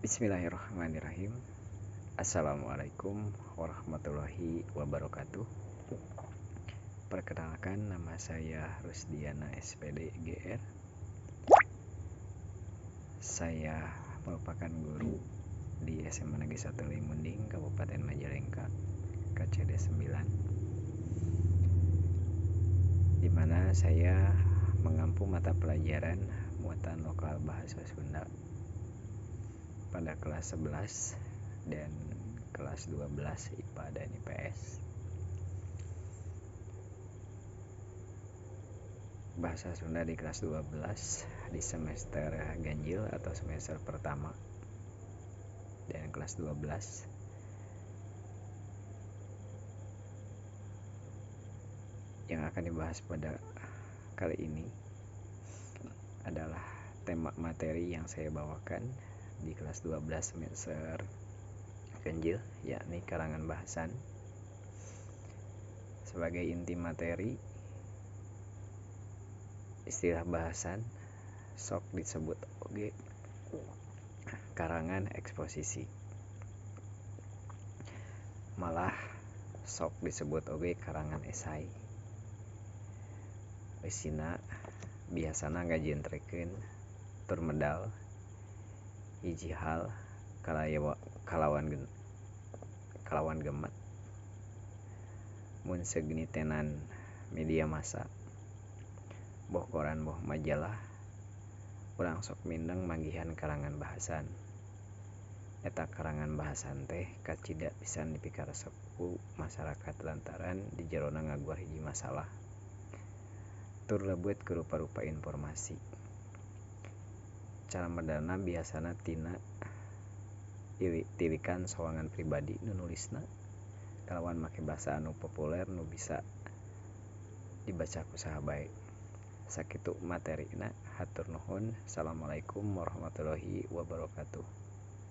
Bismillahirrahmanirrahim. Assalamualaikum warahmatullahi wabarakatuh. Perkenalkan, nama saya Rusdiana SPD GR. Saya merupakan guru di SMA Negeri 1 Leuwimunding, Kabupaten Majalengka, KCD 9, di mana saya mengampu mata pelajaran muatan lokal bahasa Sunda pada kelas 11 dan kelas 12 IPA dan IPS. Bahasa Sunda di kelas 12 di semester ganjil atau semester pertama, dan kelas 12 yang akan dibahas pada kali ini adalah tema materi yang saya bawakan di kelas 12 semester ganjil, yakni karangan bahasan. Sebagai inti materi, istilah bahasan sok disebut oge karangan eksposisi, malah sok disebut oge karangan esai. Eusina biasana ngajentrekeun tur medal hiji hal kalawan gemet mun seug nitenan media massa, boh koran boh majalah, urang sok mindeng manggihan karangan bahasan. Eta karangan bahasan teh kacida pisan dipikaresep ku masyarakat lantaran di jerona ngaguar hiji masalah tur lebet ku rupa-rupa informasi. Cara medalna biasana tina tilikan soangan pribadi nu nulisna kalawan make basa anu populer nu bisa dibaca ku saha bae. Sakitu materina, hatur nuhun. Assalamualaikum warahmatullahi wabarakatuh.